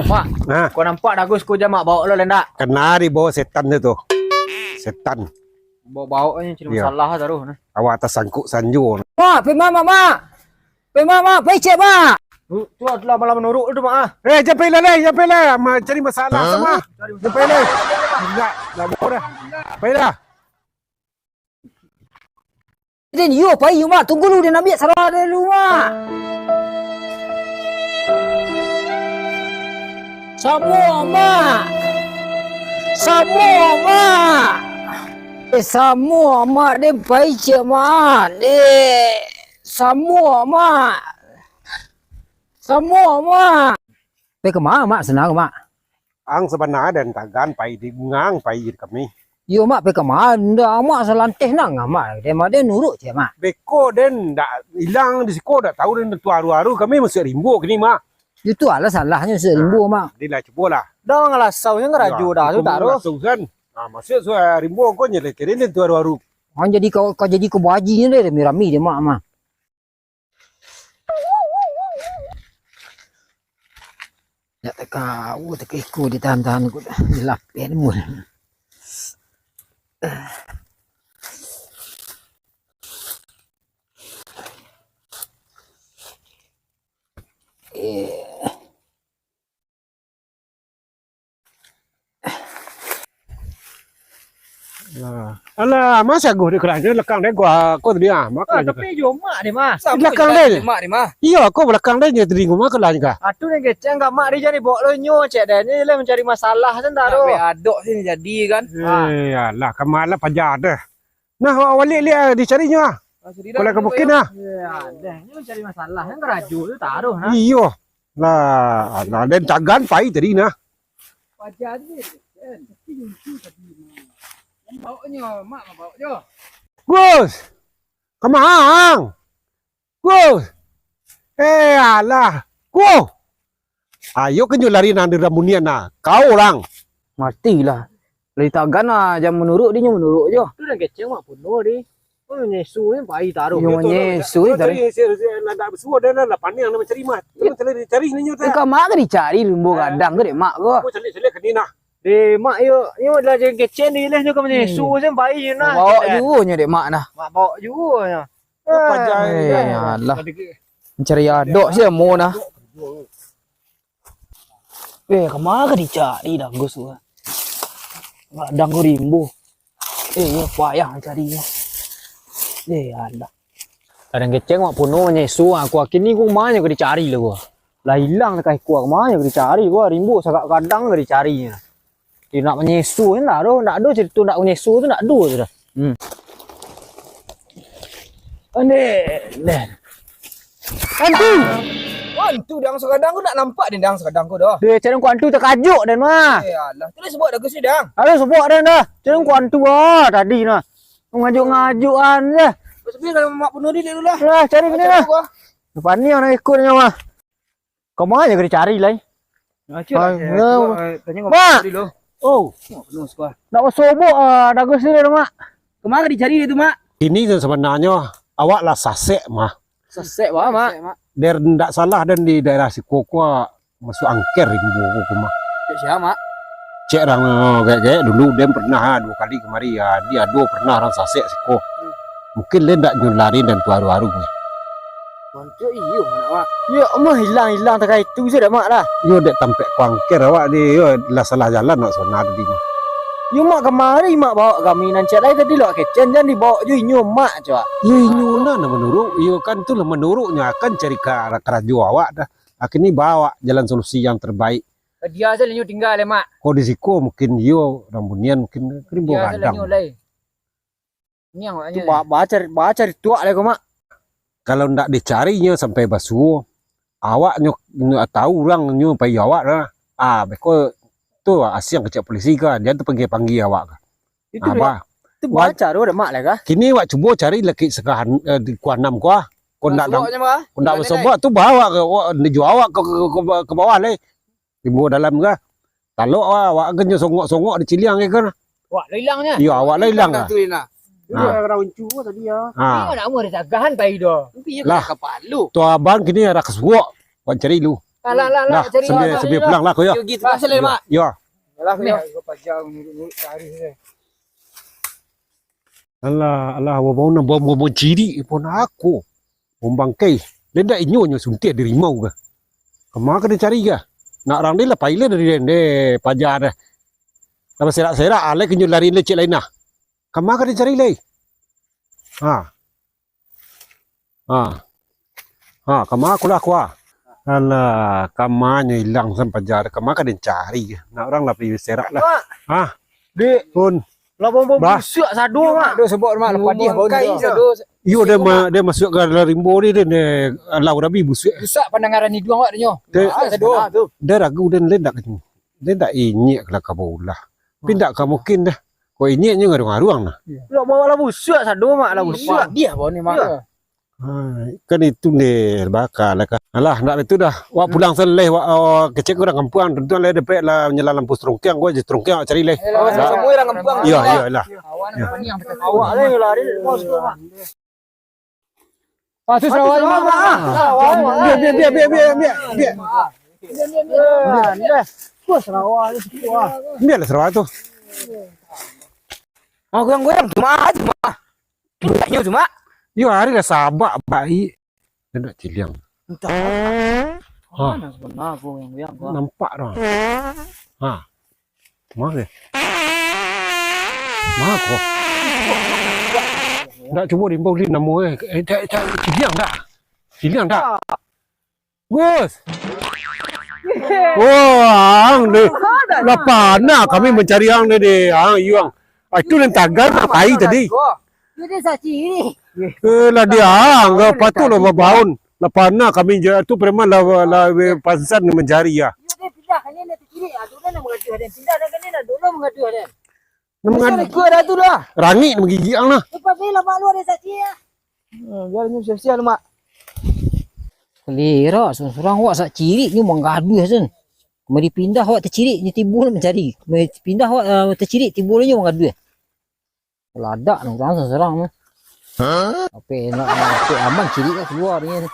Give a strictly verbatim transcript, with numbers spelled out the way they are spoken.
Mak, nah, kau nampak Dagus ko jam, Mak, baok lo ndak? Kena dibawa setan tu, tu. Setan. Baok-baok ni cari masalah taruh nah. Awak atas sangkuk sanjo. Mak, pai ma, Mak, Mak. Pai ma, Mak, pai ciek, Mak. Tu, tu adalah malam nuruk tu, Mak, ah. Eh, jan pai lah, lai, jan pai lah. Ma-, cari masalah sama. Jan pai lah. Indak, indak mau dah. Pai lah. Den, iyo, pai, iyo, Mak. Tunggu lu, den ambiak salah dulu, Mak. Samo, Mak. Samo, Mak. Eh, samo, Mak, den pai ciek, Mak. Eh, samo, Mak. Samo, Mak. Pai ka ma, Mak, sanak, Mak? Ang sabana den tagan pai di bungang pai di kami. Iyo, Mak, pai ka ma, ndak, Mak, salanteh nang, Mak. Den, Mak, den nuruk ciek, Mak. Beko den ndak ilang di siko, ndak tahu den tantu aru-aru kami masuak rimbo kini, Mak. Itu alah salahnyo masuak rimbo, Mak. Jadi lah, cubolah. Dah ngalasau nyo ngarajo dah tu, taruh. Ngalasau kan. Nah, masuak suah rimbo ko nyo lah, kini den tantu aru-aru. Ah, jadi kau, kau jadi kau baji nyo deh, rami-rami deh, Mak, Mak. Dak takau, takiko ditahan-tahan ko dah, dilapeh mun. Eh. Alah, Mas Agus di keranyo lekang dek gua, ko tadi ah, mak. Ah, keranyo tapi kan. Yo, mak deh, Mas. Di belakang deh. Mak deh, Mas. Iyo, ko belakang deh nyo tadi gua mak keranyo kah. Atuh ni keceng gak mak dia jadi bok lo nyo, cek deh. Ni lah mencari masalah sen taruh. Nak adok sini jadi kan. Eh, alah, kamalah paja deh. Nah, awak balik liak dicari nyo ah. Kalau ka bukit nah. Iyo, deh. Ni mencari masalah, yang kerajo tu taruh nah. Iyo. Lah, nah, den tagan pai tadi nah. Paja ni, eh, tapi lucu tadi, Mak. Yang baoknyo, Mak, Mak baok jo. Gus, kama ang? Gus, eh, alah, Gus. Ayo kenyo lari nan di ramunian nah, kau urang. Matilah. Lari tagan lah, jan manuruk di, nyo manuruk jo. Tu dah keceng, Mak, puno di. Oh, manyesu ni pai taruh. Iyo, manyesu ni taruh. Cari, cari, cari, nak, nak basuo dah, dah, dah paniang nak mancari mah. Terus cari, cari ni nyo dah. Engka mak ka dicari, rimbo gadang ko dek mak ko. Aku cari, cari ke ni nah. Dek mak yo, yo lah jangan kecen di ilah nyo ka manyesu sen pai nyo nah. Baok juo nyo dek mak nah. Mak baok juo nyo. Apa jan dah. Eh, alah. Mencari adok sia mo nah. Eh, kama ka dicari dah Gus tu. Gadang ko rimbo. Eh, iyo, payah cari nyo. Eh, alah. Gadang keceng mak puno manyesu, aku kini ko ma nyo ka dicari lah ko. Lah ilang lah ka iko, ma nyo ka dicari ko, rimbo sagak gadang ka dicari nyo. Di nak manyesu ndak ado, ndak ado carito ndak manyesu tu ndak ado tu dah. Hmm. Ande, deh. Hantu! Hantu dang sagadang ko, ndak nampak den dang sagadang ko doh. Deh, cari ko hantu takajuak den mah. Eh, alah, tu lah sebab dah Gus ni dang. Alah, sebab den dah. Cari ko hantu ah tadi nah. Ngajuk-ngajukan dah. Tapi kalau mak bunuh diri dulu lah. Lah, cari kini lah. Paniang nak ikut nyawa. Kama nyo ka dicari lai? Nah, cik lah, Mak! Oh. Nak basobok ah, Dagus ni dah, Mak. Kama ka dicari dia tu, Mak? Kini tu sabananyo awak lah sasek mah. Sasek bah, Mak. Der ndak salah den di daerah siko ko masuak angker rimbo ko mah. Cek sia, Mak? Cek rang gaek-gaek dulu, den pernah ah, duo kali kamari ah. Di ado pernah rang sasek siko. Hmm. Mungkin den ndak nyo lari den tu aru-aru ni. Mancok iyo, anak mak. Yo, mah ilang-ilang takai tu sajo dak, mak, lah. Yo, dek tampek kuangker awak di, yo, lah salah jalan awak sona tadi. Yo, mak, kamari mak bawa kami nan ciek lai tadi lo kecen, jan dibawa jo inyo mak, cak. Yo, inyo lah nan manuruk, yo kan tu lah manuruknyo akan cari ka-, karajo awak dah. Akhirnyo bawa jalan solusi yang terbaik. Dia sajo inyo tingga lai, mak. Ko di siko mungkin iyo, urang bunian mungkin rimbo gadang. Dia sajo inyo lai. Niang awaknyo. Tu ba-, bacari, bacari tuak lai ko, mak. Kalau ndak dicarinyo sampai basuo, awaknyo, nyo tahu urang nyo pai awak lah. Ah, beko tu asiang kecek polisi ka, jan tu panggia-panggia awak ka. Itu ah, bah. Tu bacaro dak, mak, lai ka? Kini awak cubo cari laki sekahan, eh, di kuanam ko ah. Ko ndak, ko ndak basobok tu bawa ke, awak, dijual awak ke, ke, ke, ke bawah lai. Rimbo dalam ka. Talok awak, awak kan nyo songok-songok di ciliang kan. Awak lah ilangnyo. Iyo, awak lah ilang ka. Nah. Iyo, nak mau ditagahan pai do. Lah. Tu abang kini ado kasuok. Awak cari lu. Lah, lah, lah, lah, cari sambil, lah, sambil lah. Pulang lah, ko, yo. Yo, gitu. Lah, selain, Mak. Yo. Yalah, ni. Alah, alah, wah, bau nan, bau, bau, bau cirik pun aku. Bau bangkai. Ndak inyo nyo suntiang di rimau kah? Kama ka dicari kah? Nak urang deh lah, pai lah dari den, deh, paja deh. Lah baserak-serak, alai ka nyo lari lecek lain nah. Kama ka dicari lai? Ha. Ha. Ha, kama kulah kua. Alah, kamanyo ilang sampai jar, kama ka den cari. Nak urang lah pai serak lah. Mak. Ha. Dek. Pun. Lah bau-bau busuak sado, Mak. Ado sebab, Mak, lah padih bau ni. Iyo, dia ma-, dia masuk ka dalam rimbo ni, dia, dia lau rabi busuak. Busuak pandangaran iduang awak nyo. Dia, busuak sado. Dia ragu dan dia ndak, dia ndak inyek lah ka bau lah. Tapi ndak ka mungkin dah. Kok inyek nyo ngaruang-ngaruang nah. Lah bau lah busuak sado, Mak, lah busuak. Padih bau ni, Mak. Iyo. Ha, kan itu deh, baka lah kan. Alah, ndak itu dah. Wak pulang saleh, wak, oh, kecek urang kampuang, tentu lah dapek lah nyalang lampu serongkiang, gua je serongkiang wak cari leh. Alah, dah. Semua urang kampuang. Iyo, iyo lah. Awak lah yang lari, mau suka, Mak. Ah, tu sarawa ni, Mak. Biak, biak, biak, biak, biak, biak. Biak. Biak, biak, biak. Biak. Wah, sarawa ni, wah. Biak lah sarawa tu. Ah, goyang-goyang tu, Mak. Aja, Mak. Tidaknyo tu, Mak. Yo, hari lah sabak baik. Dia nak ciliang. Entah. Ha. Mana sebenarnya goyang-goyang tu, ah? Nampak dah. Ha. Mah dia. Mah ko. Ndak cubo diimbau lin namo eh. Eh, tak, tak, ciliang dak? Ciliang dak? Gus. Wah, ang deh. Lah panah kami mancari ang deh, deh. Ang, iyo ang. Ah, itu nan tagal nak pai tadi. Itu dia saksi ni. Eh, lah dia ang, patut lah babaun. Lah panah kami je tu preman lah, lah, pansan mancari ya. Iyo, dia pindah kan ni nak kiri. Ah, dulu nak mengadu ada pindah dah kan ni nak dulu mengadu ada. Nak mengadu. Pasal ikut ada tu dah. Rangik nak menggigit ang lah. Lepas ni lah mak lu ada saksi ya. Hmm, biar nyo siap-siap lu, Mak. Kalera, surang-surang awak sak cirik nyo manggaduah sen. Mari pindah awak tacirik nyo timbul mancari. Mari pindah awak, eh, tacirik timbul nyo manggaduah. Ladak nyo urang surang-surang nyo. Hah? Apo nak, nak aman cirik ka kalua nyo.